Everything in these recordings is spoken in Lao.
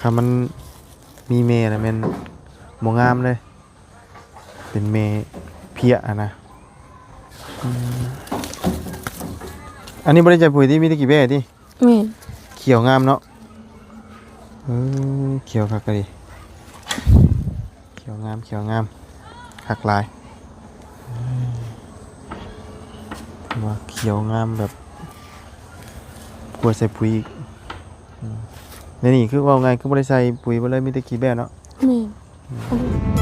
ຖ້າມັນມີແມ່ແລ້ວແມ່ນບໍ່ງາມເດ້ ເປັນແມ່ເພຍຫັ້ນນະ. ອືມ ອັນນີ້ບໍ່ໄດ້ໃສ່ປຸ໋ຍຕິ ມີແຕ່ຂີ້ແບ້ຕິ? ແມ່ນ. ຂຽວງາມເນາະ. ເອີ ຂຽວຄັກອີ່ຫຼີ ຂຽວງາມ ຂຽວງາມ ຄັກຫຼາຍ. ອືມ ວ່າຂຽວງາມແບບ ບໍ່ໃສ່ປຸ໋ຍອີກ. ອືມ ໃນນີ້ຄືເວົ້າງ່າຍ ຄືບໍ່ໄດ້ໃສ່ປຸ໋ຍເບິດເລີຍ ມີແຕ່ຂີ້ແບ້ເນາະ. ແມ່ນ.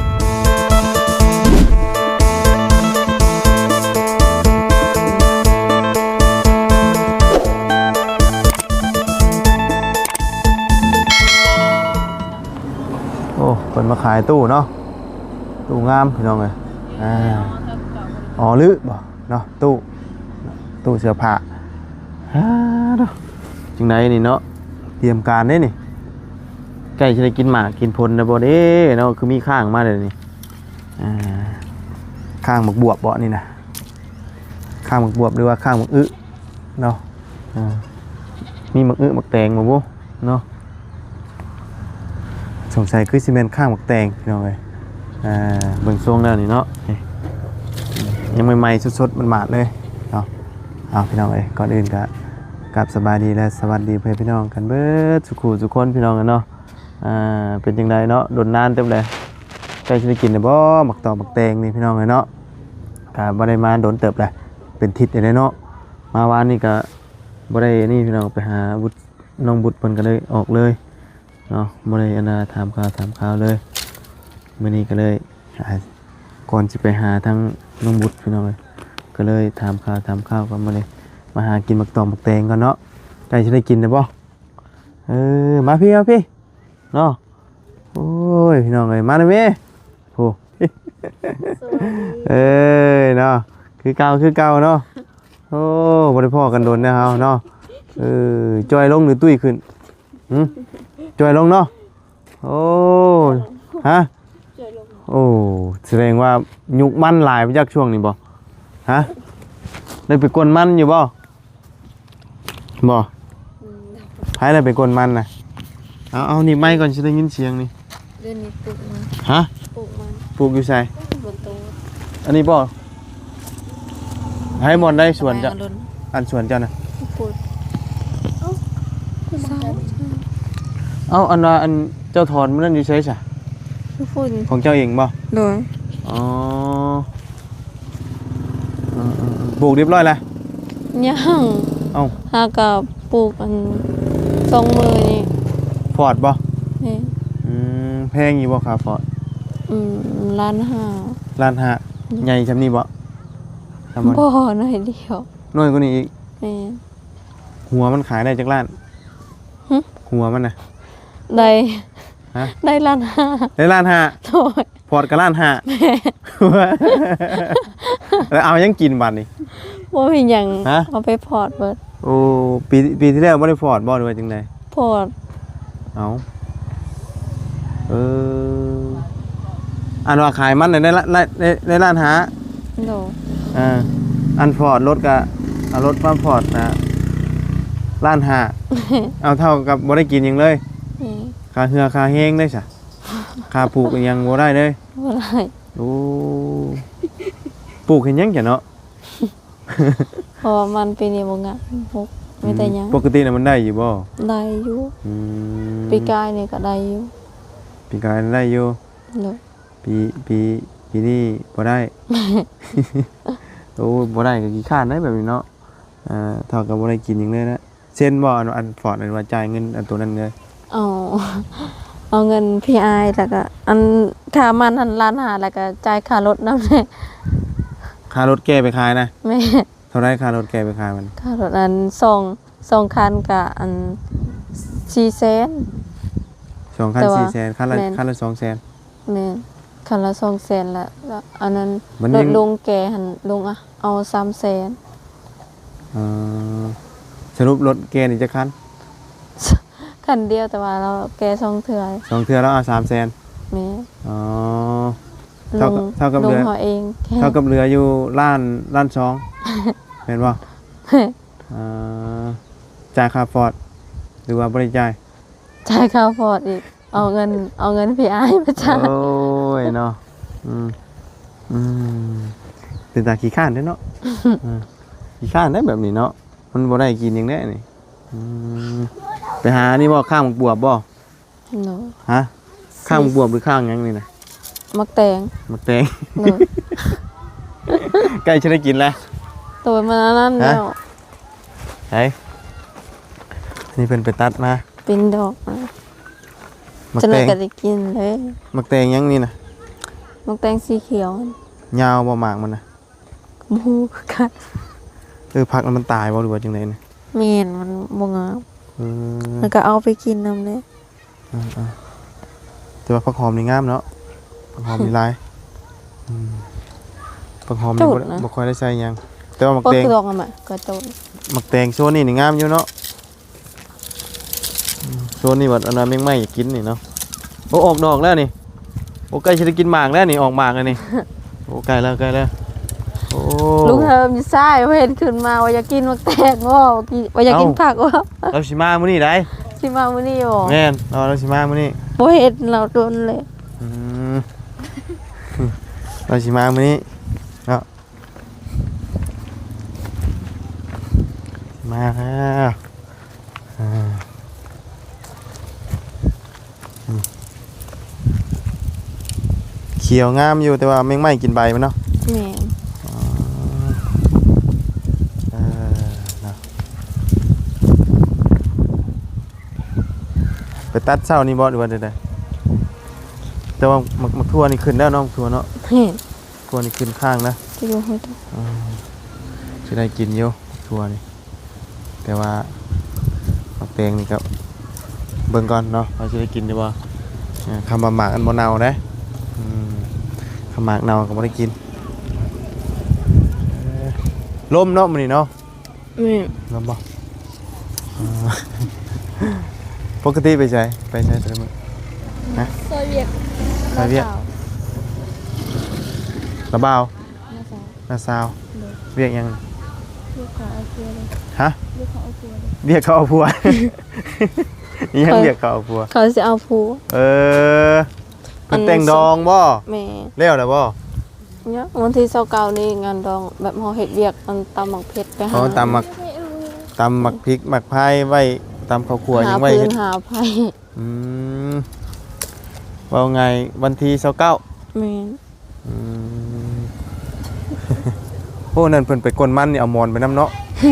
ໂອ້ ເພິ່ນມາຂາຍຕູ້ເນາະ ຕູ້ງາມພີ່ນ້ອງເອີຍ. ອ່າ ອໍ ຫຼືບໍ່ເນາະ ຕູ້ ຕູ້ເສື້ອຜ້າ. ອ່າ ຈັ່ງໃດນີ້ເນາະ ຕຽມການເດ້ນີ້. ໃກ້ຊິໄດ້ກິນໝາກກິນຜົນແລ້ວບໍ່ເດ້ເນາະ ຄືມີຄ້າງມາແລ້ວນີ້. ອ່າ ຄ້າງໝາກບວບບໍ່ນີ້ນະ ຄ້າງໝາກບວບ ຫຼືວ່າຄ້າງໝາກອຶເນາະ. ອ່າ ມີໝາກອຶໝາກແຕງບໍ່ບຸເນາະ. ສົງໄສຄືຊິແມ່ນຄ້າງໝາກແຕງພີ່ນ້ອງເອີຍ. ອ່າ ເບິ່ງຊົງແລ້ວນີ້ເນາະ ນີ້ ຍັງໃໝ່ໆ ສົດໆ ໝາດໆ ເລີຍເນາະ. ເອົາ ພີ່ນ້ອງເອີຍ ກ່ອນອື່ນກະກາບສະບາຍດີ ແລະ ສະຫວັດດີພໍ່ແມ່ພີ່ນ້ອງກັນເບິດສູ່ຄູ່ສູ່ຄົນ ພີ່ນ້ອງເອີຍເນາະ. ອ່າ ເປັນຈັ່ງໃດເນາະ ດົນນານເຕີບແລ້ວ ໃກ້ຊິໄດ້ກິນແລ້ວບໍ່ ໝາກຕອກໝາກແຕງນີ້ ພີ່ນ້ອງເອີຍເນາະ. ກະບໍ່ໄດ້ມາດົນເຕີບແລ້ວ ເປັນທິດແລ້ວເນາະ. ມາວານນີ້ກະບໍ່ໄດ້ນີ້ ພີ່ນ້ອງ ໄປຫາບຸດ ນ້ອງບຸດເພິ່ນກະເລີຍອອກເລີຍເນາະ ບໍ່ໄດ້ອັນນ່າຖາມຂ່າວຖາມຄາວເລີຍ. ມື້ນີ້ກະເລີຍ ອ່າ ກ່ອນຊິໄປຫາທາງນ້ອງບຸດ ພີ່ນ້ອງເອີຍ ກະເລີຍຖາມຂ່າວຖາມຄາວກ່ອນ ມື້ນີ້ມາຫາກິນໝາກຕອກໝາກແຕງກ່ອນເນາະ. ໃກ້ຊິໄດ້ກິນແລ້ວບໍ່? ເອີ ມາພີ້ ມາພີ້ ເນາະ. ໂອ້ຍ ພີ່ນ້ອງເອີຍ ມາແດ່ແມ່. ໂອ້ ເອີຍເນາະ ຄືເກົ່າ ຄືເກົ່າເນາະ. ໂອ້ ບໍ່ໄດ້ພໍ້ກັນດົນແລ້ວເຮົາເນາະ. ເອີ ຈ່ອຍລົງຫຼືຕຸ້ຍຂຶ້ນ? ຫຶ ຈ່ອຍລົງເນາະ. ໂອ້ ຮະ ໂອ້ ສະແດງວ່າຍຸກມັນຫຼາຍໄປຈັກຊ່ວງນີ້ບໍ່? ຮະ ໄດ້ໄປກົນມັນຢູ່ບໍ່? ບໍ່ ອືມ ໃຜລະໄປກົນມັນນະ? ເອົາ ເອົາໜີບໄມ້ກ່ອນ ຊິໄດ້ຍິນສຽງນີ້. ດຽວນີ້ປູກມັນ. ຮະ ປູກມັນ. ປູກຢູ່ໃສ? ບົນໂຕ. ອັນນີ້ບໍ່? ໃຫ້ບ່ອນໃດສວນເຈົ້າ? ອັນສວນເຈົ້ານະ? ເອົ້າ ອັນວ່າອັນເຈົ້າຖອນມື້ນັ້ນຢູ່ໃສຊະ? ຢູ່ພຸ້ນ. ຂອງເຈົ້າເອງບໍ່? ໂດຍ. ອໍ ເອີໆໆ ປູກຮຽບຮ້ອຍລະ? ຍັງ. ເອົ້າ ຫາກະປູກອັນສອງມື້ນີ້. ຟອດບໍ່? ແມ່ນ. ອືມ ແພງຢູ່ບໍ່ຄ່າຟອດ? ອືມ ລ້ານຫ້າ. ລ້ານຫ້າ. ອືມ ໃຫຍ່ຊ່ຳນີ້ບໍ່? ບໍ່ ນ້ອຍດຽວ. ນ້ອຍກວ່ານີ້ອີກ? ແມ່ນ. ຫົວມັນຂາຍໄດ້ຈັກລ້ານ? ຫຶ ຫົວມັນນະ? ໄດ້ ຮະ ໄດ້ລ້ານຫ້າ. ໄດ້ລ້ານຫ້າ? ໂດຍ. ຟອດກະລ້ານຫ້າ. ແມ່ນ. ແລ້ວເອົາຫຍັງກິນບາດນີ້? ບໍ່ມີຫຍັງ. ຮະ ເອົາໄປຟອດເບິດ. ໂອ້ ປີ ປີທີ່ແລ້ວບໍ່ໄດ້ຟອດບໍ່ ຫຼືວ່າຈັ່ງໃດ? ຟອດ. ເອົາ ເອີ ອັນວ່າຂາຍມັນໄດ້ ໄດ້ ໄດ້ ໄດ້ລ້ານຫ້າ. ໂດຍ. ເອີ ອັນຟອດລົດກະເອົາລົດມາຟອດນະ ລ້ານຫ້າ. ເອົາ ເທົ່າກັບບໍ່ໄດ້ກິນຫຍັງເລີຍ. ແມ່ນ. ຄ່າເຫື່ອຄ່າແຮງເດ້ຊະ ຄ່າປູກອີ່ຫຍັງບໍ່ໄດ້ເລີຍ. ບໍ່ໄດ້. ໂອ້ ປູກເຮັດຫຍັງຈະເນາະ? ເພາະວ່າມັນປີນີ້ບໍ່ງາມ ບໍ່ ອືມ ມີແຕ່ຫຍ້າ. ປົກກະຕິນະມັນໄດ້ຢູ່ບໍ່? ໄດ້ຢູ່. ອືມ ປີກາຍນີ້ກະໄດ້ຢູ່. ປີກາຍໄດ້ຢູ່. ໂດຍ. ປີ ປີ ປີນີ້ບໍ່ໄດ້. ໂອ້ ບໍ່ໄດ້ກະຂີ້ຄ້ານໄດ໋ແບບນີ້ເນາະ. ເອີ ເທົ່າກັບບໍ່ໄດ້ກິນຫຍັງເລີຍນະ. ເຊັນບໍ່ ອັນ ອັນຟອດ ອັນວ່າຈ່າຍເງິນອັນໂຕນັ້ນເລີຍ? ເອົາ ເອົາເງິນພີ່ອ້າຍ ແລ້ວກະອັນຄ່າມັນຫັ້ນລ້ານຫ້າ ແລ້ວກະຈ່າຍຄ່າລົດນຳແດ່. ຄ່າລົດແກ່ໄປຂາຍນະ? ແມ່ນ. ເທົ່າໃດຄ່າລົດແກ່ໄປຂາຍມັນ? ຄ່າລົດອັນສອງ ສອງຄັນກະອັນສີ່ແສນ. ສອງຄັນສີ່ແສນ ຄັນລະ ແມ່ນ ຄັນລະສອງແສນ. ແມ່ນ ຄັນລະສອງແສນລະ ລະອັນນັ້ນລົດລຸງແກ່ຫັ້ນ ລຸງອະ ເອົາສາມແສນ. ເອີ ສະຫຼຸບລົດແກ່ນີ້ຈັກຄັນ? ຄັນດຽວ ແຕ່ວ່າລາວແກ່ສອງເທື່ອ. ສອງເທື່ອລາວເອົາສາມແສນ. ແມ່ນ. ອໍ ເທົ່າກັບ ເທົ່າກັບເຫຼືອ ເທົ່າກັບເຫຼືອຢູ່ລ້ານ ລ້ານສອງ ແມ່ນບໍ່? ແມ່ນ. ເອີ ຈ່າຍຄ່າຟອດ ຫຼືວ່າບໍ່ໄດ້ຈ່າຍ? ຈ່າຍຄ່າຟອດອີກ. ເອົາເງິນ ເອົາເງິນພີ່ອ້າຍມາຈ່າຍ. ໂອ້ຍເນາະ ອືມ ອືມ ເປັນຕາຂີ້ຄ້ານເດ້ເນາະ ເອີ ຂີ້ຄ້ານໄດ໋ແບບນີ້ເນາະ ມັນບໍ່ໄດ້ກິນຫຍັງແດ່ນີ້. ອືມ ໄປຫານີ້ບໍ່ ຄ້າງໝາກບວບບໍ່? ໂດຍ. ຮະ? ຄ້າງໝາກບວບຫຼືຄ້າງຫຍັງນີ້ນະ? ໝາກແຕງ. ໝາກແຕງ. ໂດຍ. ໃກ້ຈະໄດ້ກິນແລ້ວ. ໂດຍ ມັນອັນນັ້ນແລ້ວ. ໄປ ນີ້ເພິ່ນໄປຕັດມາ ເປັນດອກມາ ໝາກແຕງ ຈັ່ງໃດກໍໄດ້ກິນເລີຍ. ໝາກແຕງຫຍັງນີ້ນະ? ໝາກແຕງສີຂຽວ. ຍາວບໍ່ໝາກມັນນະ? ບໍ່ຮູ້ຄືກັນ. ເອີ ພັກແລ້ວມັນຕາຍບໍ່ ຫຼືວ່າຈັ່ງໃດນະ? ແມ່ນ ມັນບໍ່ງາມ. ເອີ ແລ້ວກໍເອົາໄປກິນນຳເດ້. ເອີໆ ແຕ່ວ່າຜັກຫອມນີ້ງາມເນາະ ຜັກຫອມນີ້ຫຼາຍ. ອືມ ຜັກຫອມນີ້ບໍ່ ບໍ່ຄ່ອຍໄດ້ໃສ່ຫຍັງ ແຕ່ວ່າໝາກແຕງ ໝາກແຕງໂຊນນີ້ນີ້ງາມຢູ່ເນາະ. ອືມ ໂຊນນີ້ບັດອັນວ່າແມງໄມ້ຢາກກິນນີ້ເນາະ. ໂອ້ ອອກດອກແລ້ວນີ້. ໂອ້ ໃກ້ຊິໄດ້ກິນໝາກແລ້ວນີ້ ອອກໝາກແລ້ວນີ້. ໂອ້ ໃກ້ແລ້ວ ໃກ້ແລ້ວ. ໂອ້ ລຸງເຮີມຢູ່ຊ້າຍ ບໍ່ເຫັນຂຶ້ນມາ ວ່າຢາກກິນໝາກແຕງບໍ່ ວ່າຢາກກິນ ເອົ້າ ຜັກບໍ່. ລາວຊິມາມື້ນີ້ໃດ໋. ຊິມາມື້ນີ້ບໍ່? ແມ່ນ ລາວ ລາວຊິມາມື້ນີ້. ບໍ່ເຫັນລາວດົນເລີຍ. ອືມ ລາວຊິມາມື້ນີ້ເນາະ. ມາແລ້ວ ອ່າ ອືມ ຂຽວງາມຢູ່ ແຕ່ວ່າແມງໄມ້ກິນໃບມັນເນາະ. ແມ່ນ. ອໍ ເອີ ເນາະ ໄປຕັດເຊົ້ານີ້ບໍ່ ຫຼືວ່າໃດໆ? ແຕ່ວ່າໝາກ ໝາກຖົ່ວນີ້ຂຶ້ນແລ້ວເນາະ ໝາກຖົ່ວເນາະ. ແມ່ນ. ຖົ່ວນີ້ຂຶ້ນຄ້າງນະ ກິໂລຫົກ. ເອີ ຊິໄດ້ກິນຢູ່ຖົ່ວນີ້ ແຕ່ວ່າໝາກແຕງນີ້ກໍເບິ່ງກ່ອນເນາະ ວ່າຊິໄດ້ກິນຢູ່ບໍ່. ເອີ ຄຳວ່າໝາກມັນບໍ່ເນົ່າເດ້. ອືມ ຄຳໝາກເນົ່າກໍບໍ່ໄດ້ກິນ. ເອີ ລົມເນາະມື້ນີ້ເນາະ. ແມ່ນ. ແມ່ນບໍ່? ອໍ ປົກກະຕິໄປໃສ ໄປໃສແຕ່ລະມື້? ຮະ? ຊ່ອຍວຽກ ຊ່ອຍວຽກ ລາວບ່າວ ນ້າສາວ ນ້າສາວ. ໂດຍ. ວຽກຫຍັງ? ວຽກເຂົາເອົາຜົວເດ້. ຮະ? ວຽກເຂົາເອົາຜົວເດ້. ວຽກເຂົາເອົາຜົວ ຫຍັງ ເຂົາ ວຽກເຂົາເອົາຜົວ? ເຂົາຊິເອົາຜົວ. ເອີ ເພິ່ນແຕ່ງດອງບໍ່? ແມ່ນ. ແລ້ວແລ້ວບໍ່? ຍັງ ວັນທີຊາວເກົ້ານີ້ງານດອງ ແບບເຮົາເຮັດວຽກອັນຕຳໝາກເຜັດໄປຫາ. ອໍ ຕຳໝາກ ຕຳໝາກພິກໝາກໄຜ່ໄວ້ ຕຳເຂົ້າຂົ້ວຫຍັງໄວ້ເຮັດ ຫາຟືນຫາໄຟ. ອືມ ເວົ້າງ່າຍວັນທີຊາວເກົ້າ. ແມ່ນ. ອືມ ໂອ້ ນັ້ນເພິ່ນໄປກົນມັນນີ້ ເອົາໝອນໄປນຳເນາະ. ເອີ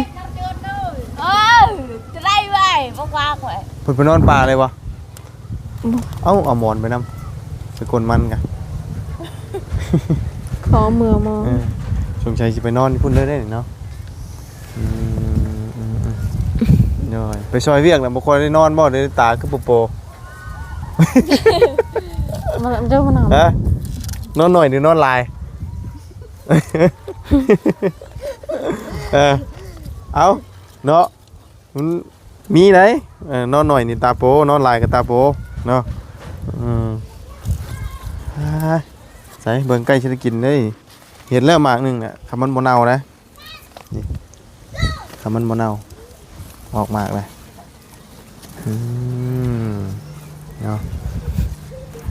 ຈະໄດ້ໄວ້ ບໍ່ຄວາກໄວ້ ເພິ່ນໄປນອນປ່າເລີຍບໍ່? ບໍ່. ເອົ້າ ເອົາໝອນໄປນຳ ໄປກົນມັນກະ ຂໍເມືອໝອນ. ເອີ ສົງໄສຊິໄປນອນຢູ່ພຸ້ນເລີຍເດ້ເນາະ. ອືມ ອືມ ອືມ ໂດຍ. ໄປຊ່ອຍວຽກນະ ບໍ່ຄ່ອຍໄດ້ນອນບໍ່? ເດ ຕາຄືໂປໂປ. ມາ ເຈົ້າມານອນ ຮະ? ນອນໜ້ອຍຫຼືນອນຫຼາຍ? ເອີ ເອົ້າ ເນາະ ມັນມີໃດ໋. ເອີ ນອນໜ້ອຍນີ້ຕາໂປ ນອນຫຼາຍກໍຕາໂປເນາະ. ອືມ ອ່າ ໃສ ເບິ່ງໃກ້ຊິໄດ້ກິນເດ້. ເຫັນແລ້ວໝາກໜຶ່ງນະ ຄັນມັນບໍ່ເນົ່ານະ ນີ້ ຖ້າມັນບໍ່ເນົ່າ ອອກໝາກແລ້ວ. ອືມ ເນາະ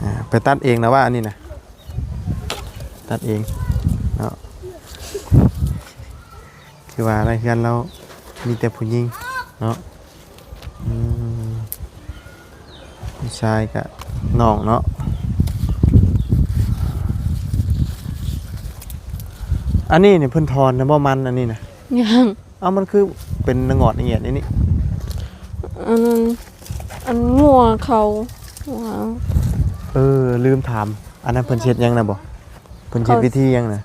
ອ່າ ໄປຕັດເອງນະວ່າ ອັນນີ້ນະ ຕັດເອງເນາະ. ຄືວ່າໃນເຮືອນລາວມີແຕ່ຜູ້ຍິງເນາະ. ອືມ ຜູ້ຊາຍກະນ້ອງເນາະ. ອັນນີ້ນີ້ເພິ່ນຖອນແລ້ວບໍ່ ມັນອັນນີ້ນະ? ຍັງ. ເອົ້າ ມັນຄືເປັນນະງອດນະງຽດນີ້? ອັນນັ້ນ ອັນງົວເຂົາ. ເອີ ລືມຖາມ ອັນນັ້ນເພິ່ນຊິເຮັດຫຍັງນະບໍ່? ເພິ່ນຊິເຮັດ ເຂົາ ວິທີຫຍັງນະ?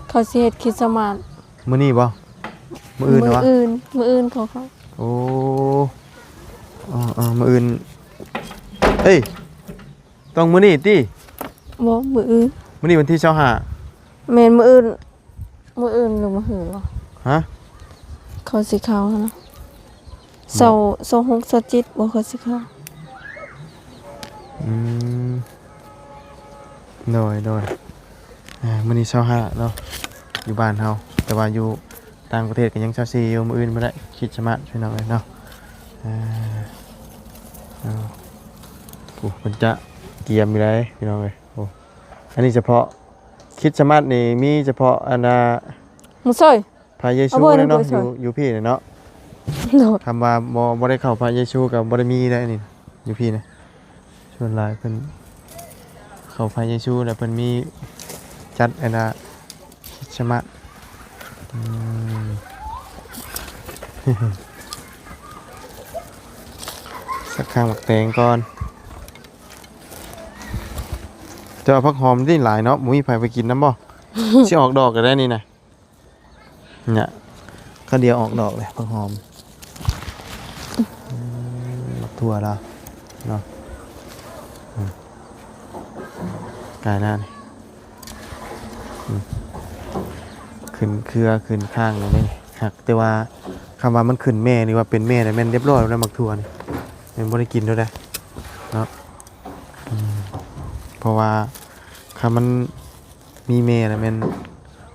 ເຂົາຊິເຮັດຄຣິດສະມາດ. ມື້ນີ້ບໍ່? ມື້ອື່ນຫວາ? ມື້ອື່ນ ມື້ອື່ນເຂົາ ເຂົາ. ໂອ້ ເອີໆ ມື້ອື່ນ ເອີຍ ຕ້ອງມື້ນີ້ຕິ? ບໍ່ ມື້ອື່ນ. ມື້ນີ້ວັນທີຊາວຫ້າ. ແມ່ນ ມື້ອື່ນ ມື້ອື່ນຫຼືມື້ຮືບໍ່? ຮະ? ເຂົາຊິເຂົ້າຫັ້ນນະ ເຊົາ ເຊົາຫົກ ເຊົາເຈັດບໍ່ ເຂົາຊິເຂົ້າ. ອືມ ໂດຍ ໂດຍ. ອ່າ ມື້ນີ້ຊາວຫ້າເນາະ ຢູ່ບ້ານເຮົາ ແຕ່ວ່າຢູ່ຕ່າງປະເທດກໍຍັງຊາວສີ່ຢູ່. ມື້ອື່ນພຸ້ນແຫຼະ ຄຣິດສະມາດ ພີ່ນ້ອງເອີຍເນາະ. ອ່າ ເອົາ ໂອ້ ເພິ່ນຈະກຽມຢູ່ໃດພີ່ນ້ອງເອີຍ. ໂອ້ ອັນນີ້ສະເພາະຄຣິດສະມາດນີ້ ມີສະເພາະອັນນ່າ ໝູ່ເຊີຍ ພະເຢຊູເນາະ ເອົາເບິ່ງ ຢູ່ ຢູ່ພີ້ເນາະ. ໂດຍ ຄຳວ່າບໍ່ ບໍ່ໄດ້ເຂົ້າພະເຢຊູກໍບໍ່ໄດ້ມີໄດ໋ນີ້ ຢູ່ພີ້ນະ. ສ່ວນຫຼາຍເພິ່ນເຂົ້າພະເຢຊູ ແລ້ວເພິ່ນມີຈັດອັນນ່າ ຄຣິດສະມາດ. ອືມ ສັກຂ້າງໝາກແຕງກ່ອນ. ແຕ່ວ່າຜັກຫອມນີ້ຫຼາຍເນາະ ບໍ່ມີໃຜໄປກິນນຳບໍ່? ຊິອອກດອກແລ້ວໄດ໋ນີ້ນະ. ເນຍ ຂ້າວດຽວອອກດອກເລີຍ ຜັກຫອມ. ອືມ ໝາກຖົ່ວລາວເນາະ. ອືມ ກາຍໜ້ານີ້ ອືມ ຂຶ້ນເຄືອຂຶ້ນຄ້າງແລ້ວເດ້. ຫາກແຕ່ວ່າຄຳວ່າມັນຂຶ້ນແມ່ ຫຼືວ່າເປັນແມ່ນີ້ແມ່ນຮຽບຮ້ອຍແລ້ວ ໝາກຖົ່ວນີ້ແມ່ນບໍ່ໄດ້ກິນແລ້ວເດ້ເນາະ. ອືມ ເພາະວ່າຄັນມັນມີແມ່ແລ້ວແມ່ນ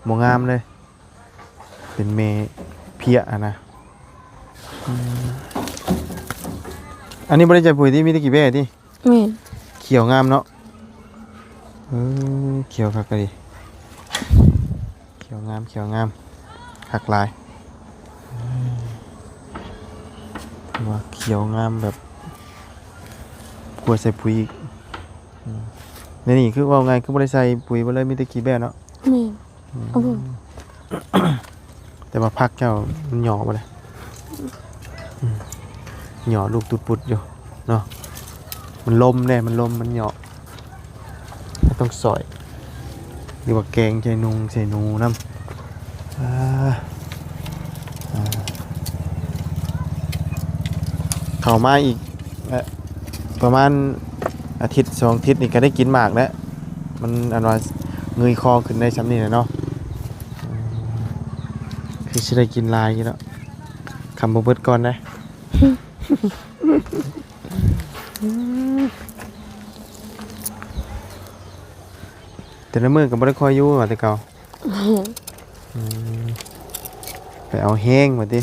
ບໍ່ງາມເລີຍ. ເປັນແມ່ເພຍຫັ້ນນະ. ອືມ ອັນນີ້ບໍ່ໄດ້ໃສ່ປຸ໋ຍຕິ ມີແຕ່ຂີ້ແບ້ຕິ? ແມ່ນ. ຂຽວງາມເນາະ. ເອີ ຂຽວຄັກອີ່ຫຼີ ຂຽວງາມ ຂຽວງາມ ຄັກຫຼາຍ. ອືມ ຖືວ່າຂຽວງາມແບບບໍ່ໃສ່ປຸ໋ຍອີກ. ອືມ ໃນນີ້ຄືເວົ້າງ່າຍ ຄືບໍ່ໄດ້ໃສ່ປຸ໋ຍເບິດເລີຍ ມີແຕ່ຂີ້ແບ້ເນາະ. ແມ່ນ. ອືມ ເອົາເບິ່ງ ແຕ່ວ່າຜັກເຈົ້າມັນຫຍໍ້ບໍ່ລະ? ອືມ ຫຍໍ້ລູກຕຸດປຸດຢູ່ເນາະ. ມັນລົມເດ້ ມັນລົມ ມັນຫຍໍ້ ຕ້ອງສອຍ ຫຼືວ່າແກງໃສ່ໜູ ໃສ່ໜູນຳ. ອ່າ ອ່າ ເຂົ້າມາອີກ ປະມານອາທິດສອງອາທິດນີ້ກໍໄດ້ກິນໝາກແລ້ວ. ມັນອັນວ່າເງີຍຄໍຂຶ້ນໄດ້ຊ່ຳນີ້ແຫຼະເນາະ. ອືມ ຄືຊິໄດ້ກິນຫຼາຍຢູ່ເນາະ ຄຳບໍ່ເບິດກ່ອນເດ້. ແຕ່ລະມື້ກໍບໍ່ໄດ້ຄ່ອຍຢູ່ວ່າແຕ່ເກົ່າ. ອືມ ໄປເອົາແຮງວ່າຕິ.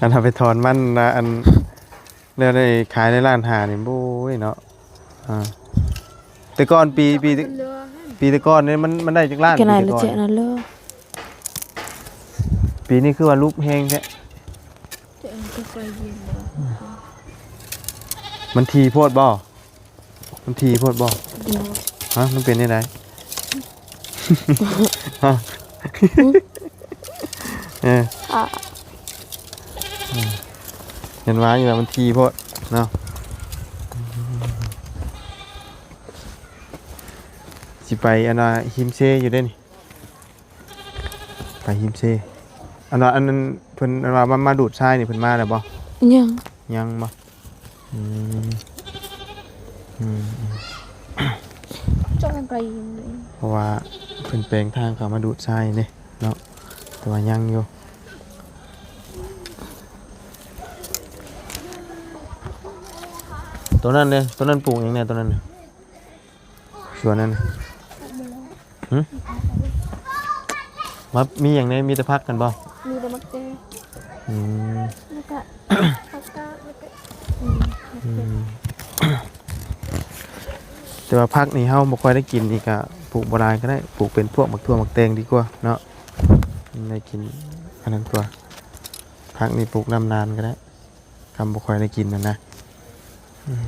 ອັນເຮົາໄປຖອນມັນນະ ອັນແນວໄດ້ຂາຍໃນລ້ານຫ້ານີ້ ໂອ້ຍເນາະ. ອ່າ ແຕ່ກ່ອນປີ ປີ ປີແຕ່ກ່ອນນີ້ມັນ ມັນໄດ້ຈັກລ້ານ ປີແຕ່ກ່ອນ? ປີນີ້ຄືວ່າຫຼຸບແຮງແທ້. ມັນຖີ່ໂພດບໍ່? ມັນຖີ່ໂພດບໍ່? ໂດຍ. ຮະ ມັນເປັນຈັ່ງໃດ? ຮະ ເອີ ອະ ເອີ ເຫັນວ່າຢູ່ວ່າມັນຖີ່ໂພດເນາະ. ຊິໄປອັນນ່າ ຮິມເຊຢູ່ເດ້ນີ້. ໄປຮິມເຊ ອັນວ່າ ອັນນັ້ນເພິ່ນ ອັນວ່າມາ ມາດູດຊາຍນີ້ເພິ່ນມາແລ້ວບໍ່? ຍັງ. ຍັງບໍ່? ອືມ ອືມ ເພາະວ່າເພິ່ນແປງທາງເຂົ້າມາດູດຊາຍເດ້ເນາະ ແຕ່ວ່າຍັງຢູ່. ໂຕນັ້ນເດ້ ໂຕນັ້ນປູກຫຍັງແດ່ ໂຕນັ້ນນະ? ສວນນັ້ນ ຫຶ? ມາ ມີຫຍັງແດ່? ມີແຕ່ຜັກຫັ້ນບໍ່? ມີແຕ່ໝາກແຕງ. ອືມ ແລ້ວກະຜັກກາດ ແລ້ວກະ ອືມ ອືມ ແຕ່ວ່າຜັກນີ້ເຮົາບໍ່ຄ່ອຍໄດ້ກິນ ນີ້ກະປູກບໍ່ຫຼາຍກໍໄດ້ ປູກເປັນພວກໝາກຖົ່ວໝາກແຕງດີກວ່າເນາະ ໄດ້ກິນອັນນັ້ນກວ່າ. ຜັກນີ້ປູກນ້ຳນານກໍໄດ້. ຄຳບໍ່ຄ່ອຍໄດ້ກິນຫັ້ນນະ ອືມ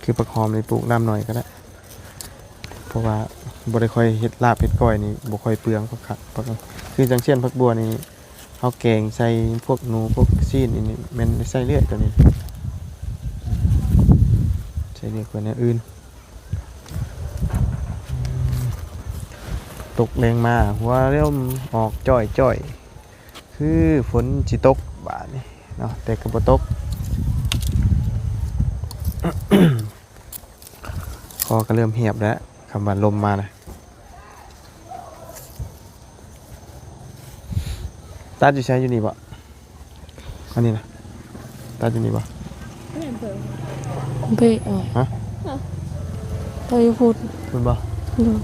ຄືຜັກຫອມນີ້ປູກນ້ຳໜ້ອຍກໍໄດ້ ເພາະວ່າບໍ່ໄດ້ຄ່ອຍເຮັດລາບເຮັດກ້ອຍນີ້ ບໍ່ຄ່ອຍເປືອງຜັກ ຜັກ ຄືຈັ່ງເຊັ່ນ ຜັກບົ່ວນີ້ ເຮົາແກງໃສ່ພວກໜູ ພວກຊີ້ນນີ້ ແມ່ນໃສ່ເລື້ອຍໂຕນີ້ ໃສ່ເລື້ອຍກວ່າແນວອື່ນ. ຕົກແລງມາ ຫົວລົມອອກຈ້ອຍໆ. ຄືຝົນຊິຕົກບາດນີ້ເນາະ ແຕ່ກໍບໍ່ຕົກ. ຄໍກໍເລີ່ມຫຽບແລ້ວ ຄຳວ່າລົມມານະ. ຕັດຢູ່ໃສ? ຢູ່ນີ້ບໍ່? ອັນນີ້ນະ ຕັດຢູ່ນີ້ບໍ່? ແມ່ນເບິ່ງ ເບະອອກ. ຮະ? ຕັດຢູ່ພຸ້ນ. ພຸ້ນບໍ່? ໂດຍ. ອືມ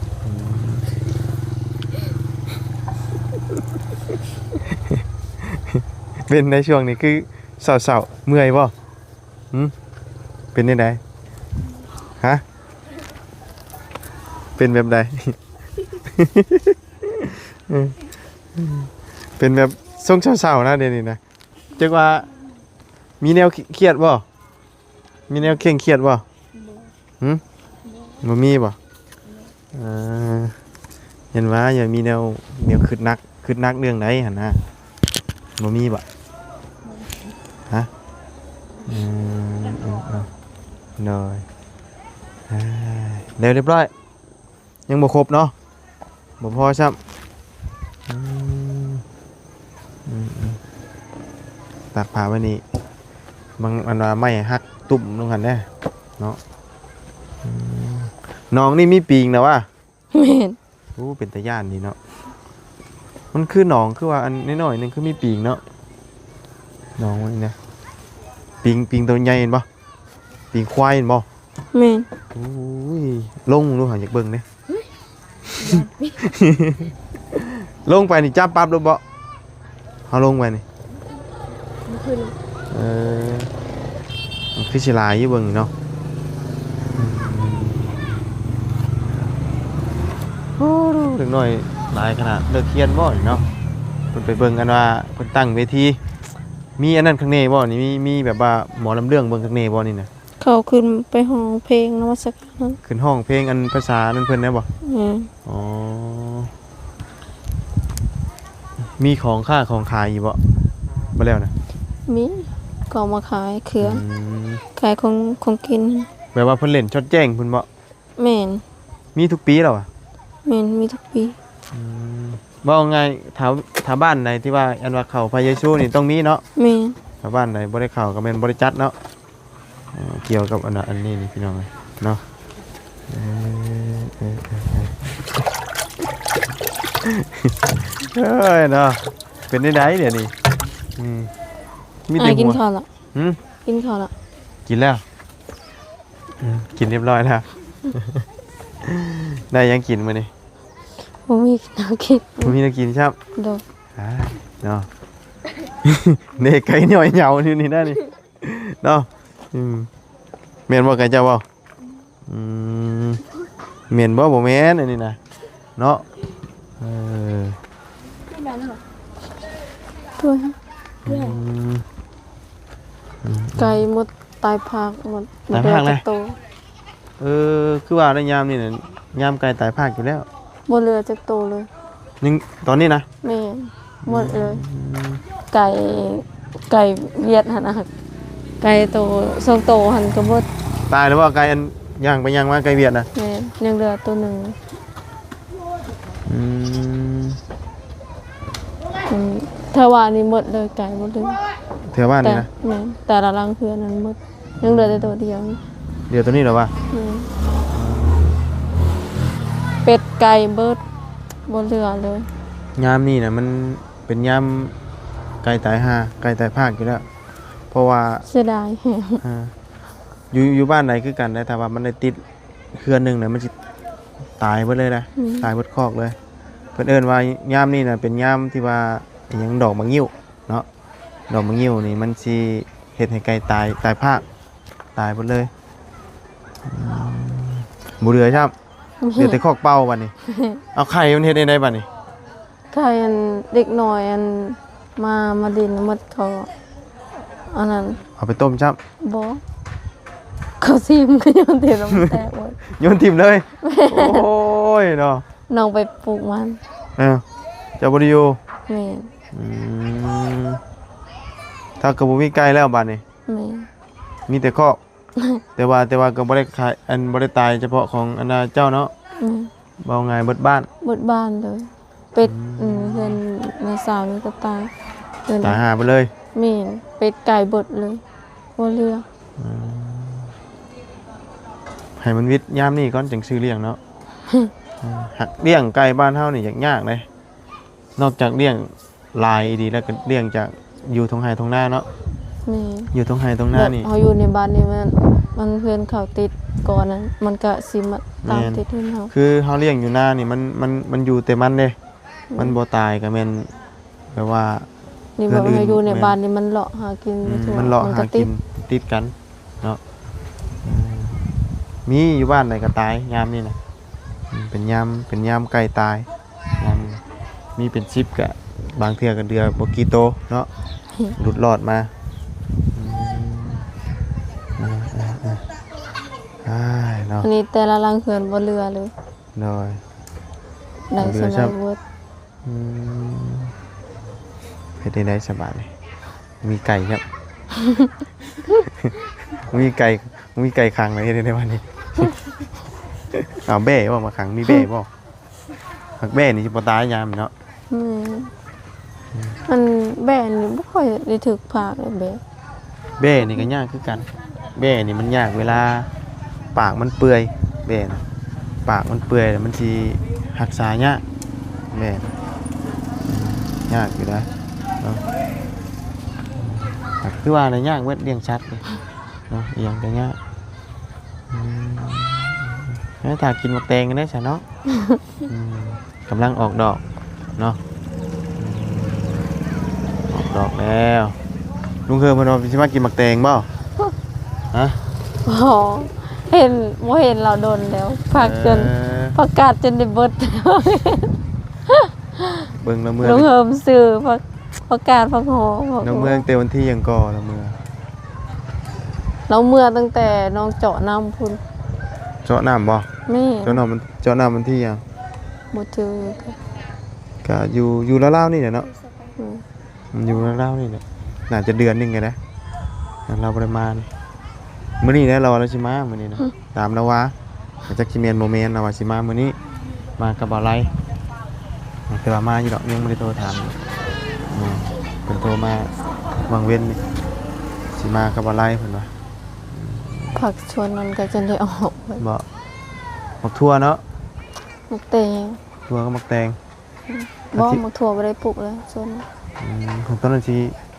ເ ເປັນໃນຊ່ວງນີ້ຄືເສົ້າໆ ເມື່ອຍບໍ່? ຫື? ເປັນແນວໃດ? ຮະ? ເປັນແບບໃດ? ເປັນແບບຊົງເສົ້າໆ ນະ ດຽວນີ້ນະ. ຈັກວ່າມີແນວຄຽດບໍ່? ມີແນວເຄັ່ງຄຽດບໍ່? ບໍ່. ຫື? ບໍ່. ບໍ່ມີບໍ່? ບໍ່. ເອີ ເຫັນວ່າຢາກມີແນວ ແນວຄຶດໜັກ ຄຶດໜັກເລື່ອງໃດຫັ້ນນະ? ບໍ່ມີບໍ່? ບໍ່. ຮະ? ອືມ ເອີ ເອີ ໂດຍ ເອີ ແລ້ວຮຽບຮ້ອຍ. ຍັງບໍ່ຄົບເນາະ? ບໍ່ພໍຊ້ຳ. ອືມ ອືມໆ ຕາກຜ້າໄວ້ນີ້ ບາງອັນວ່າໄມ້ຫັກຕຸ້ມລົງຫັ້ນເດ້ເນາະ. ອືມ ໜອງນີ້ມີປີງນະວະ? ແມ່ນ. ໂອ້ ເປັນຕາຢ້ານນີ້ເນາະ. ມັນຄືໜອງ ຄືວ່າອັນນ້ອຍໆ ໜຶ່ງ ຄືມີປີງເນາະ. ໜອງມັນນີ້ນະ ປີງ ປີງໂຕໃຫຍ່ເຫັນບໍ່? ປີງຄວາຍແມ່ນບໍ່? ແມ່ນ. ໂອ້ຍ ລົງດູ ຫາ ຢາກເບິ່ງເດ້. ລົງໄປນີ້ຈັບປັບໂລດບໍ່? ເຮົາລົງໄປນີ້ ບໍ່ຂຶ້ນ. ເອີ ມັນຄືຊິຫຼາຍຢູ່ເບິ່ງນີ້ເນາະ. ໂອ້ ເດັກນ້ອຍຫຼາຍຂະໜາດ ເລີກຮຽນບໍ່ນີ້ເນາະ? ເພິ່ນໄປເບິ່ງກັນວ່າເພິ່ນຕັ້ງເວທີ ມີອັນນັ້ນຄັກແນ່ບໍ່ນີ້? ມີ ມີແບບວ່າໝໍລຳເລື່ອງເບິ່ງຄັກແນ່ບໍ່ນີ້ນະ? ເຂົາຂຶ້ນໄປຮ້ອງເພງນະມັດສະການນັ້ນ. ຂຶ້ນຮ້ອງເພງອັນພາສານັ້ນເພິ່ນແມ່ນບໍ່? ແມ່ນ. ອໍ ມີຂອງຄ້າຂອງຂາຍຢູ່ບໍ່? ບໍ່ແລ້ວນະ ມີ ກໍເອົາມາຂາຍເຄື່ອງ. ອືມ ຂາຍຂອງ ຂອງກິນ. ແບບວ່າເພິ່ນຫຼິ້ນຊອດແຈ້ງພຸ້ນບໍ່? ແມ່ນ. ມີທຸກປີແລ້ວຫວາ? ແມ່ນ ມີທຸກປີ. ອືມ ເວົ້າງ່າຍ ຖ້າ ຖ້າບ້ານໃດທີ່ວ່າອັນວ່າເຂົ້າພະເຢຊູນີ້ຕ້ອງມີເນາະ? ແມ່ນ. ຖ້າບ້ານໃດບໍ່ໄດ້ເຂົ້າກໍແມ່ນບໍ່ໄດ້ຈັດເນາະ. ເອີ ກ່ຽວກັບອັນ ອັນນີ້ນີ້ພີ່ນ້ອງເອີຍເນາະ. ເອີ ເອີ ເອີ ເອີ ເອີຍເນາະ ເປັນແນວໃດດຽວນີ້? ອືມ ມີແຕ່ຫົວ. ກິນເຂົ້າລະ? ຫື? ກິນເຂົ້າລະ? ກິນແລ້ວ. ອືມ ກິນຮຽບຮ້ອຍແລ້ວ. ໄດ້ຫຍັງກິນມື້ນີ້? ບໍ່ມີແນວກິນ. ບໍ່ມີແນວກິນຊ້ຳ. ໂດຍ. ອ່າ ເນາະ ເນ ໄກ່ຍ້ອຍເຫຍົາຢູ່ນີ້ນະນີ້ເນາະ. ອືມ ແມ່ນບໍ່ ໄກ່ເຈົ້າບໍ່? ອືມ ແມ່ນບໍ່? ບໍ່ແມ່ນອັນນີ້ນະເນາະ. ເອີ ອືມ ໄກ່ໝົດ ຕາຍພາກໝົດ. ຕາຍພາກແລ້ວ? ເອີ ຄືວ່າໃນຍາມນີ້ນະ ຍາມໄກ່ຕາຍພາກຢູ່ແລ້ວ ບໍ່ເຫຼືອຈັກໂຕເລີຍ. ຍັງ ຕອນນີ້ນະ? ແມ່ນ ໝົດເລີຍ. ອືມ ໄກ່ ໄກ່ຫວຽດຫັ້ນນະ ໄກ່ໂຕ ສອງໂຕຫັ້ນກໍໝົດ. ຕາຍແລ້ວບໍ່? ໄກ່ອັນຍ່າງໄປຍ່າງມາ ໄກ່ຫວຽດນະ? ແມ່ນ ຍັງເຫຼືອໂຕໜຶ່ງ. ອືມ ອືມ ແຖວບ້ານນີ້ໝົດເລີຍ ໄກ່ໝົດເລີຍ. ແຖວບ້ານນີ້ນະ? ແຕ່ ແມ່ນ ແຕ່ລະຫຼັງເຮືອນນັ້ນໝົດ ຍັງເຫຼືອແຕ່ໂຕດຽວ. ເຫຼືອໂຕນີ້ແຫຼະວະ? ແມ່ນ ເປັດໄກ່ເບິດ ບໍ່ເຫຼືອເລີຍ. ຍາມນີ້ນະ ມັນເປັນຍາມໄກ່ຕາຍຫ່າ ໄກ່ຕາຍພາກຢູ່ແລ້ວ ເພາະວ່າ ເສຍດາຍແຮງ. ອ່າ ຢູ່ ຢູ່ບ້ານໃດຄືກັນໄດ໋ ຖ້າວ່າມັນໄດ້ຕິດ ເຮືອນໜຶ່ງນະ ມັນຊິຕາຍເບິດເລີຍນະ. ອືມ ຕາຍເບິດຄອກເລີຍ. ເພິ່ນເອີ້ນວ່າຍາມນີ້ນະ ເປັນຍາມທີ່ວ່າ ອີຫຍັງ ດອກໝາກງິ້ວເນາະ. ດອກໝາກງິ້ວນີ້ມັນຊິເຮັດໃຫ້ໄກ່ຕາຍ ຕາຍພາກ ຕາຍເບິດເລີຍ. ອືມ ບໍ່ເຫຼືອຊ້ຳ. ເຫຼືອແຕ່ຄອກເປົ່າບັດນີ້. ເອົາ ໄຂ່ມັນເຮັດແນວໃດບັດນີ້? ໄຂ່ອັນເດັກນ້ອຍອັນມາ ມາຫຼິ້ນໝົດ ເຂົາອັນນັ້ນ ເອົາໄປຕົ້ມຊ້ຳ? ບໍ່ ເຂົາຖິ້ມ ໂຍນຖິ້ມແລ້ວມັນແຕກໝົດ. ໂຍນຖິ້ມເລີຍ? ແມ່ນ. ໂອ້ຍເນາະ ນ້ອງໄປປູກມັນ. ເອີ ເຈົ້າບໍ່ໄດ້ຢູ່? ແມ່ນ. ອືມ ຖ້າກໍບໍ່ມີໄກ່ແລ້ວບັດນີ້. ແມ່ນ. ມີແຕ່ຄອກ. ແຕ່ວ່າ ແຕ່ວ່າກໍບໍ່ໄດ້ຂາຍ ອັນ ບໍ່ໄດ້ຕາຍສະເພາະຂອງອັນນ່າເຈົ້າເນາະ. ອືມ ເວົ້າງ່າຍເບິດບ້ານ ເບິດບ້ານເລີຍ. ເປັດ ອືມ ເຮືອນນ້າສາວນີ້ກໍຕາຍ ຕາຍຫ່າໄປເລີຍ. ແມ່ນ ເປັດໄກ່ເບິດເລີຍ ບໍ່ເຫຼືອ. ອືມ ໃຫ້ມັນວິດຍາມນີ້ກ່ອນ ຈັ່ງຊື້ລ້ຽງເນາະ. ອືມ ຫາກລ້ຽງໄກ່ບ້ານເຮົານີ້ຍາກໆເດ້. ນອກຈາກລ້ຽງຫຼາຍອີ່ຫຼີແລ້ວ ກໍລ້ຽງຈາກຢູ່ທົ່ງໄຮ່ທົ່ງນາເນາະ. ແມ່ນ ຢູ່ທົ່ງໄຮ່ທົ່ງນານີ້ ແບບເຮົາຢູ່ໃນບ້ານນີ້ ມັນ ມັນເຮືອນເຂົາຕິດກ່ອນນະ ມັນກະຊິມາຕາມ ແມ່ນ ຕິດເຮືອນເຮົາ. ຄືເຮົາລ້ຽງຢູ່ນານີ້ ມັນ ມັນ ມັນຢູ່ແຕ່ມັນເດ້. ແມ່ນ. ມັນບໍ່ຕາຍກໍແມ່ນແບບວ່າ ນີ້ ເຮືອນອື່ນ ວ່າຢູ່ໃນ ແມ່ນ ບ້ານນີ້ມັນເລາະຫາກິນ ອືມ ໄປທົ່ວ ມັນເລາະ ມັນກໍ ຫາ ຕິດ ຕິດ ຕິດກັນເນາະ. ອືມ ມີຢູ່ບ້ານໃດກໍຕາຍຍາມນີ້ນະ. ອືມ ເປັນຍາມ ເປັນຍາມໄກ່ຕາຍ ຍາມນີ້ ມີເປັນສິບ ກະບາງເທື່ອກໍເຫຼືອບໍ່ກີ່ໂຕເນາະ ຫຼຸດລອດມາ. ອືມ ເອີໆໆ ອ້າຍເນາະ ອັນນີ້ແຕ່ລະຫຼັງເຮືອນບໍ່ເຫຼືອເລີຍ. ໂດຍ ໄດ້ສ່ຳໃດເບິດ. ອືມ ເຮັດໄດ້ໄດສະບາດນີ້ ມີໄກ່ຄັບ ມີໄກ່ ມີໄກ່ຂັງເລີຍ ເຮັດໄດ້ໄດບັດນີ້. ເອົາແບ້ບໍ່ມາຂັງ ມີແບ້ບໍ່? ຫາກແບ້ນີ້ຊິບໍ່ຕາຍຍາມນີ້ເນາະ. ແມ່ນ ອັນແບ້ນີ້ບໍ່ຄ່ອຍໄດ້ຖືກພາກເລີຍແບ້. ແບ້ນີ້ກໍຍາກຄືກັນ ແບ້ນີ້ມັນຍາກເວລາປາກມັນເປື່ອຍ ແບ້ນະ ປາກມັນເປື່ອຍແລ້ວມັນຊິຮັກສາຍາກ ແບ້ນະ ຍາກຢູ່ນະເນາະ. ກໍຄືວ່າລະ ຍາກເບິດລ້ຽງສັດນີ້ເນາະ ອີ່ຫຍັງກໍຍາກ. ອືມ ແລ້ວຖ້າກິນໝາກແຕງກັນໄດ້ຊະເນາະ. ອືມ ກຳລັງອອກດອກເນາະ ອືມ ອອກດອກແລ້ວ. ລຸງເຮີເພິ່ນວ່າຊິມາກິນໝາກແຕງບໍ່? ຮະ? ບໍ່ເຫັນ ບໍ່ເຫັນລາວດົນແລ້ວ ຜັກຈົນ ເອີ ຜັກກາດຈົນໄດ້ເບິດ. ເບິ່ງລະເມືອ ລຸງເຮີຊື້ຜັກ ຜັກກາດ ຜັກຫອມ ລະເມືອຕັ້ງແຕ່ວັນທີຫຍັງກໍລະເມືອ? ລາວເມືອຕັ້ງແຕ່ນ້ອງເຈາະນ້ຳພຸ້ນ. ເຈາະນ້ຳບໍ່? ແມ່ນ ເຈາະນ້ຳ ເຈາະນ້ຳວັນທີຫຍັງ? ບໍ່ຈື່ ກະຢູ່ ຢູ່ລາວໆນີ້ແຫຼະເນາະ. ອືມ ຢູ່ລາວໆນີ້ແຫຼະ ໜ້າຈະເດືອນໜຶ່ງແລ້ວນະ ລາວບໍ່ໄດ້ມານີ້. ມື້ນີ້ແຫຼະ ລາວວ່າລາວຊິມາມື້ນີ້ນະ ອືມ ຕາມລາວວ່າ ຈັກຊິແມ່ນບໍ່ແມ່ນ ລາວວ່າຊິມາມື້ນີ້ ມາກັບບ່າວໄລ ແຕ່ວ່າມາຢູ່ດອກ ຍັງບໍ່ໄດ້ໂທຖາມ. ແມ່ນ ເພິ່ນໂທມາຫວ່າງເວັນນີ້ ຊິມາກັບບ່າວໄລເພິ່ນວ່າ. ຜັກສວນນັ້ນກໍຈົນໄດ້ອອກເບິດ. ບໍ່ ໝາກຖົ່ວເນາະ? ໝາກແຕງ ຖົ່ວກັບໝາກແຕງ. ອືມ ບໍ່ ໝາກຖົ່ວບໍ່ໄດ້ປູກເລີຍສວນ. ອືມ ຂອງຕົວນັ້ນຊິ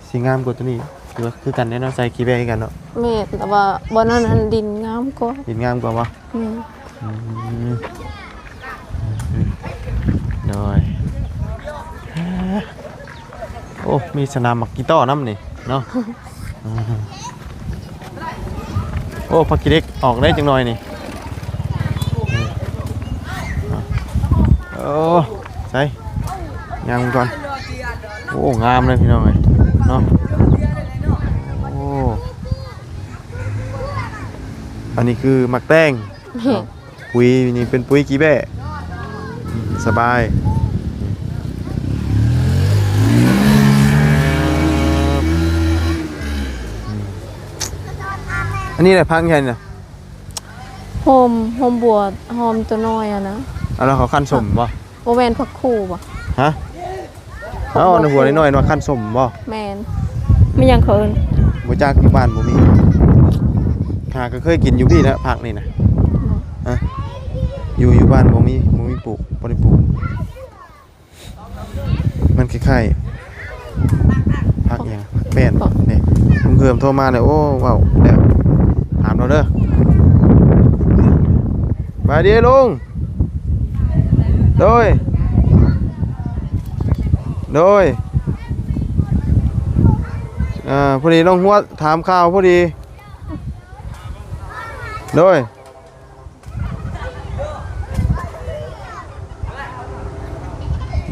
ຊິງາມກວ່າຕົວນີ້ ຄືວ່າຄືກັນແດ່ເນາະ ໃສ່ຂີ້ແບ້ຄືກັນເນາະ. ແມ່ນ ແຕ່ວ່າບ່ອນນັ້ນຫັ້ນດິນງາມກວ່າ. ດິນງາມກວ່າບໍ່? ແມ່ນ. ອືມ ໂດຍ ໂອ້ ມີສະໜາມໝາກກີ່ຕໍ້ນຳນີ້ເນາະ. ໂອ້ ຜັກຂີ້ເຫຼັກອອກໄດ້ຈັກໜ່ອຍນີ້. ໂອ້ ໃສ່ຍ່າງກ່ອນ. ໂອ້ ງາມເລີຍພີ່ນ້ອງເອີຍເນາະ. ໂອ້ ອັນນີ້ຄືໝາກແຕງ. ປຸຍນີ້ເປັນປຸຍກີ່ແບ້ ອືມ ສະບາຍ. ອັນນີ້ແຫຼະຜັກຫຍັງນີ້ນະ? ຫອມ ຫອມບົວ ຫອມຕົວນ້ອຍຫັ້ນນະ. ເອົາ ແລ້ວເຂົາຄັ້ນສົ້ມບໍ່? ບໍ່ແມ່ນຜັກຄູ່ບໍ່? ຮະ? ເອົາ ອັນຫົວນ້ອຍໆ ວ່າຄັນສົ້ມບໍ່? ແມ່ນ. ມີຫຍັງເຂົາເອີ້ນ? ບໍ່ຈັກ ຢູ່ບ້ານບໍ່ມີ. ຫາກໍເຄີຍກິນຢູ່ພີ້ແຫຼະ ຜັກນີ້ນະ. ຮະ? ຢູ່ ຢູ່ບ້ານບໍ່ມີ ບໍ່ມີປູກ ບໍ່ໄດ້ປູກ. ມັນຄ້າຍໆ ຜັກຫຍັງ? ແມ່ນບໍ່? ນີ້ ລຸງເພີ່ມໂທມາແລ້ວ. ໂອ້ ເວົ້າແລ້ວ ຖາມລາວເດີ. ສະບາຍດີລຸງ. ໂດຍ ໂດຍ ເອີ ພໍດີນ້ອງຫົວຖາມຂ່າວພໍດີ. ໂດຍ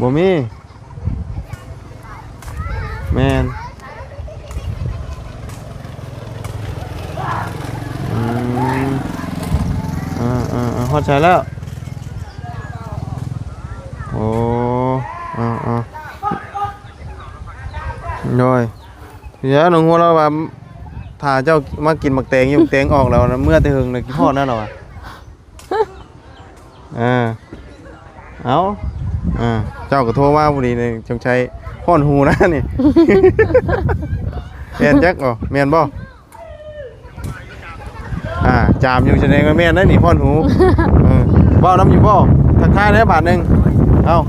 ບໍ່ມີ. ແມ່ນ. ອືມ ເອີໆໆ ຮອດໃສແລ້ວ? ໂອ້ ເອີໆ ໂດຍ. ເດຍວນ້ອງຫົວລາວວ່າ ຖ້າເຈົ້າມາກິນໝາກແຕງຢູ່ ແຕງອອກແລ້ວ ເມື່ອແຕ່ເຫິງແລ້ວ ຄິດຮອດນະລາວວ່າ. ເອີ ເອົາ ເຈົ້າກໍໂທມາພໍດີນີ້ ສົງໄສຮ້ອນຫູນະນີ້. ແມ່ນຈັກບໍ່? ແມ່ນບໍ່? ອ່າ ຈາມຢູ່ ສະແດງວ່າແມ່ນໄດ໋ນີ້ ຮ້ອນຫູ. ເອີ ເວົ້ານຳຢູ່ບໍ່? ທັກທາຍແດ່ບາດໜຶ່ງ. ເອົ້າ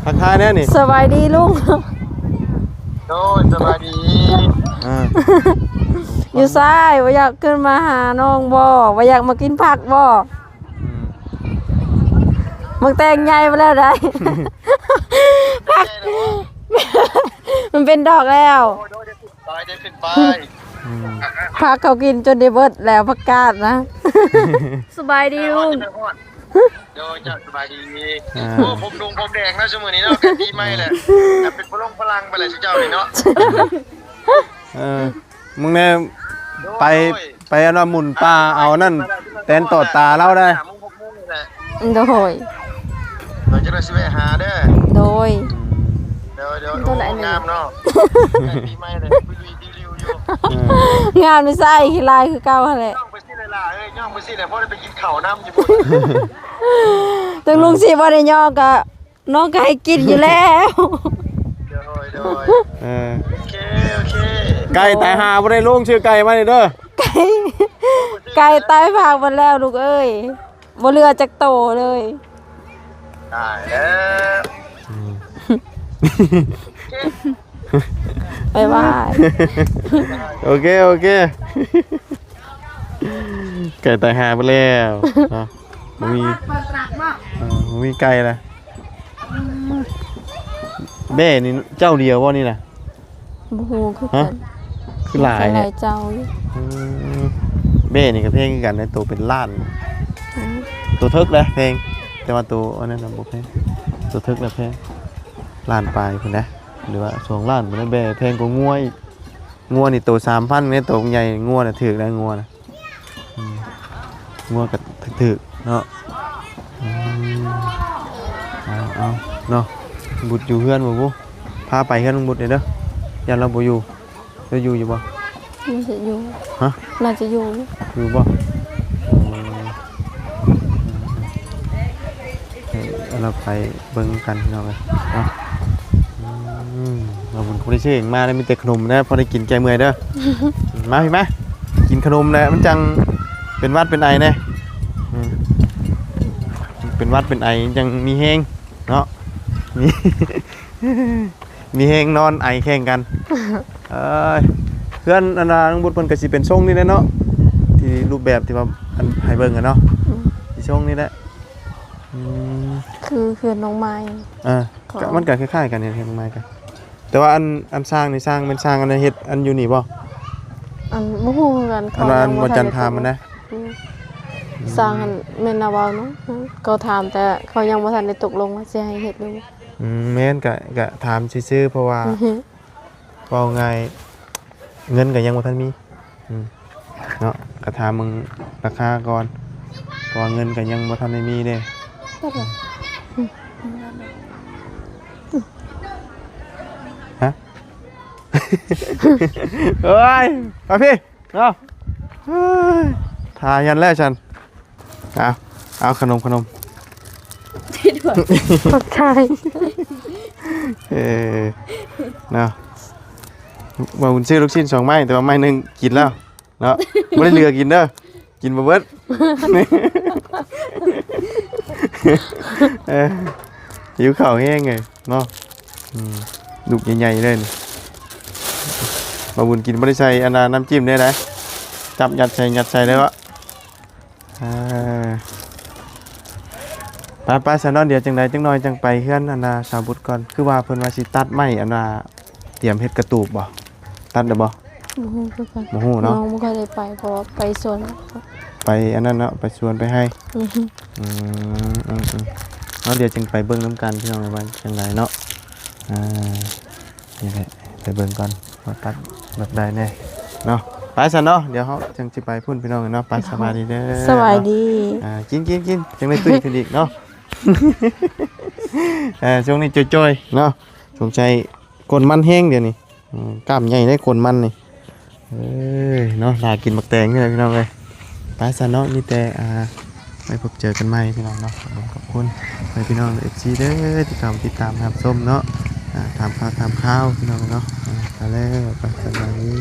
ທັກທາຍແດ່ນີ້. ສະບາຍດີລຸງ. ໂດຍ ສະບາຍດີ. ອ່າ ຢູ່ໃສ? ບໍ່ຢາກຂຶ້ນມາຫານ້ອງບໍ່? ບໍ່ຢາກມາກິນຜັກບໍ່? ອືມ ໝາກແຕງໃຫຍ່ໄປແລ້ວໄດ໋. ຜັກ ມັນເປັນດອກແລ້ວ. ໂດຍ ໂດຍ ໄດ້ຂຶ້ນໄປ ໄດ້ຂຶ້ນໄປ. ອືມ ພາເຂົາກິນຈົນໄດ້ເບິດແລ້ວ ຜັກກາດນະ. ສະບາຍດີລຸງ. ໂດຍ ເຈົ້າສະບາຍດີ. ອ່າ ໂອ້ ຜົມດົງຜົມແດງເນາະ ຊຸມື້ນີ້ເນາະ ໃກ້ປີໃໝ່ແຫຼະ. ອ່າ ເປັນພະລົງພະລັງໄປແລ້ວ ເຈົ້ານີ້ເນາະ. ເອີ ມຶງແນ່ ໂດຍ ໄປ ໄປອັນວ່າໝຸນປ່າເອົານັ້ນ ແຕນຕອດຕາລາວໄດ້. ໂດຍ ໂດຍ ຈັກໜ່ອຍຊິແວະຫາເດີ. ໂດຍ ໂດຍ ໂດຍ. ໂອ້ ງາມເນາະ ໃກ້ປີໃໝ່ແລ້ວ ລຸຍໆ ດິວໆ ຢູ່. ເອີ ງາມໃສ່ຂີ້ລາຍຄືເກົ່າຫັ້ນແຫຼະ. ຍ່ອງໄປຊີ້ແຫຼະຫຼ້າເອີຍ ຍ່ອງໄປຊີ້ແຫຼະ ພໍໄດ້ໄປກິນເຂົ້ານຳຢູ່ພຸ້ນ. ເຖິງລຸງຊິບໍ່ໄດ້ຍ່ອງກະ ນ້ອງກໍໃຫ້ກິນຢູ່ແລ້ວ. ໂດຍ ໂດຍ. ເອີ ໂອເຄ ໂອເຄ. ໄກ່ຕາຍຫ່າບໍ່ໄດ້ລຸງ ຊື້ໄກ່ມານີ້ເດີ. ໄກ່ ໄກ່ຕາຍພາກໝົດແລ້ວລູກເອີຍ ບໍ່ເຫຼືອຈັກໂຕເລີຍ. ຕາຍແລ້ວ. ອືມ ບາຍບາຍ. ໂອເຄ ໂອເຄ. ໄກ່ຕາຍຫ່າໝົດແລ້ວເນາະ ບໍ່ມີ ເອີ ບໍ່ມີໄກ່ລະ. ແບ້ນີ້ເຈົ້າດຽວບໍ່ນີ້ນະ? ບໍ່ຮູ້ຄືກັນ. ຮະ? ຄືຫຼາຍແທ້. ຫຼາຍເຈົ້າຢູ່. ອືມ ແບ້ນີ້ກໍແພງຄືກັນເດ້ ໂຕເປັນລ້ານ. ອືມ ໂຕເຖິກແຫຼະແພງ ແຕ່ວ່າໂຕອັນນັ້ນນະບໍ່ແພງ. ໂຕເຖິກລະແພງ ລ້ານປາຍພຸ້ນນະ ຫຼືວ່າສອງລ້ານພຸ້ນນະ. ແບ້ແພງກວ່າງົວອີກ. ງົວນີ້ໂຕສາມພັນເດ້ ໂຕໃຫຍ່. ງົວນະຖືກນະ ງົວນະ. ອືມ ງົວກໍຖືກໆ ເນາະ. ອືມ ເອົາໆ ເນາະ. ບຸດຢູ່ເຮືອນບໍ່ບຸ? ພາໄປເຮືອນລຸງບຸດແດ່ເດີ ຢ້ານລາວບໍ່ຢູ່. ລາວຢູ່ຢູ່ບໍ່? ໜ້າຈະຢູ່. ຮະ? ໜ້າຈະຢູ່. ຢູ່ບໍ່? ເອີ ເອີ ເອົາລາວໄປເບິ່ງກັນພີ່ນ້ອງເອີຍເນາະ. ອືມ ບ່າວບຸນບໍ່ໄດ້ຊື້ຫຍັງມາເດ້ ມີແຕ່ຂະໜົມນະ ພໍໄດ້ກິນແກ້ເມື່ອຍເດີ. ມາພີ່ມາ ກິນຂະໜົມແຫຼະ ມັນຈັ່ງເປັນຫວັດເປັນໄອແດ່. ອືມ ເປັນຫວັດເປັນໄອຈັ່ງມີແຮງເນາະ ມີ ມີແຮງນອນໄອແຂ່ງກັນ. ເອີຍ ເຮືອນອັນນ່າ ນ້ອງບຸດເພິ່ນກໍຊິເປັນຊົງນີ້ແຫຼະເນາະ ທີ່ຮູບແບບທີ່ວ່າອັນໃຫ້ເບິ່ງຫັ້ນເນາະ. ອືມ ຊິຊົງນີ້ແຫຼະ. ອືມ ຄືເຮືອນນ້ອງໄມ້. ເອີ ກໍມັນກໍຄ້າຍໆກັນ ເຮືອນນ້ອງໄມ້ກໍ ແຕ່ວ່າອັນ ອັນສ້າງນີ້ ສ້າງ ແມ່ນສ້າງອັນເຮັດອັນຢູ່ນີ້ບໍ່? ອັນ ບໍ່ຮູ້ຄືກັນ ອັນວ່າອັນບໍ່ຈັນຖາມຫັ້ນນະ. ອືມ ອືມ ສ້າງຫັ້ນແມ່ນລາວເວົ້າເນາະ ເຂົາຖາມ ແຕ່ເຂົາຍັງບໍ່ທັນໄດ້ຕົກລົງວ່າຊິໃຫ້ເຮັດຫຼື. ອືມ ແມ່ນ ກະ ກະຖາມຊື່ໆ ເພາະວ່າ ເວົ້າງ່າຍ ເງິນກໍຍັງບໍ່ທັນມີ. ອືມ ເນາະ ກໍຖາມເບິ່ງລາຄາກ່ອນ ເພາະວ່າເງິນກໍຍັງບໍ່ທັນໄດ້ມີເດ້. ຮະ? ໂອ້ຍ ມາພີ້ເນາະ. ເຮີ້ຍ ຖ້າຫັ້ນແຫຼະຊັ້ນ. ເອົາ ເອົາຂະໜົມ ຂະໜົມ. ຂອບໃຈ. ເອີ ເນາະ ວ່າບຸນຊື້ລູກຊີ້ນສອງໄມ້ ແຕ່ວ່າໄມ້ໜຶ່ງກິນແລ້ວເນາະ ບໍ່ໄດ້ເຫຼືອກິນເດີ ກິນບໍ່ເບິດ. ເອີ ຫິວເຂົ້າແຮງເລີຍເນາະ. ອືມ ລູກໃຫຍ່ໆ ເລີຍນີ້ ບ່າວບຸນກິນບໍ່ໄດ້ໃສ່ອັນນ່າ ນ້ຳຈິ້ມເດ້ໃດ ຈັບຍັດໃສ່ ຍັດໃສ່ເລີຍວະ. ເອີ ໄປໆ ຊະເນາະ ດຽວຈັ່ງໃດຈັກໜ່ອຍຈັ່ງໄປເຮືອນອັນນ່າ ສາວບຸດກ່ອນ. ຄືວ່າເພິ່ນວ່າຊິຕັດໄມ້ອັນວ່າ ຕຽມເຮັດກະຕູບບໍ່? ຕັດແລ້ວບໍ່? ບໍ່ຮູ້ຄືກັນ ບໍ່ຮູ້ເນາະ ນ້ອງບໍ່ຄ່ອຍໄດ້ໄປ ເພາະວ່າໄປສວນ ໄປອັນນັ້ນເນາະ ໄປສວນໄປໄຮ່. ອືມ ອືມ ເອົາ ດຽວຈຶ່ງໄປເບິ່ງນຳກັນພີ່ນ້ອງ ວ່າຈັ່ງໃດເນາະ. ອ່າ ນີ້ແຫຼະ ໄປເບິ່ງກ່ອນວ່າຕັດແບບໃດແດ່ເນາະ. ໄປຊັ້ນເນາະ ດຽວເຮົາຈັ່ງຊິໄປພຸ້ນພີ່ນ້ອງເນາະ. ໄປ ສະບາຍດີເດີ ສະບາຍດີ. ອ່າ ກິນໆໆ ຈັ່ງໄດ້ຕຸ້ຍຂຶ້ນອີກເນາະ. ເອີ ຊ່ວງນີ້ຈ່ອຍໆ ເນາະ ສົງໄສ ກົ້ນມັນແຮງດຽວນີ້. ອືມ ກ້າມໃຫຍ່ເດ້ ກົ້ນມັນນີ້. ເອີຍ ເນາະ ຖ້າກິນໝາກແຕງນີ້ແຫຼະພີ່ນ້ອງເອີຍ. ໄປຊັ້ນເນາະ ມີແຕ່ ອ່າ ໄວ້ພົບເຈີກັນໃໝ່ພີ່ນ້ອງເນາະ. ຂອບຄຸນ ຂອບຄຸນໃຫ້ພີ່ນ້ອງ ເອັຟຊີ ເດີ ທີ່ເຂົ້າມາຕິດຕາມຮັບຊົມເນາະ. ອ່າ ຖາມຂ່າວ ຖາມຂ່າວພີ່ນ້ອງເນາະ. ອ່າ ໄປແລ້ວ ໄປ ສະບາຍດີ.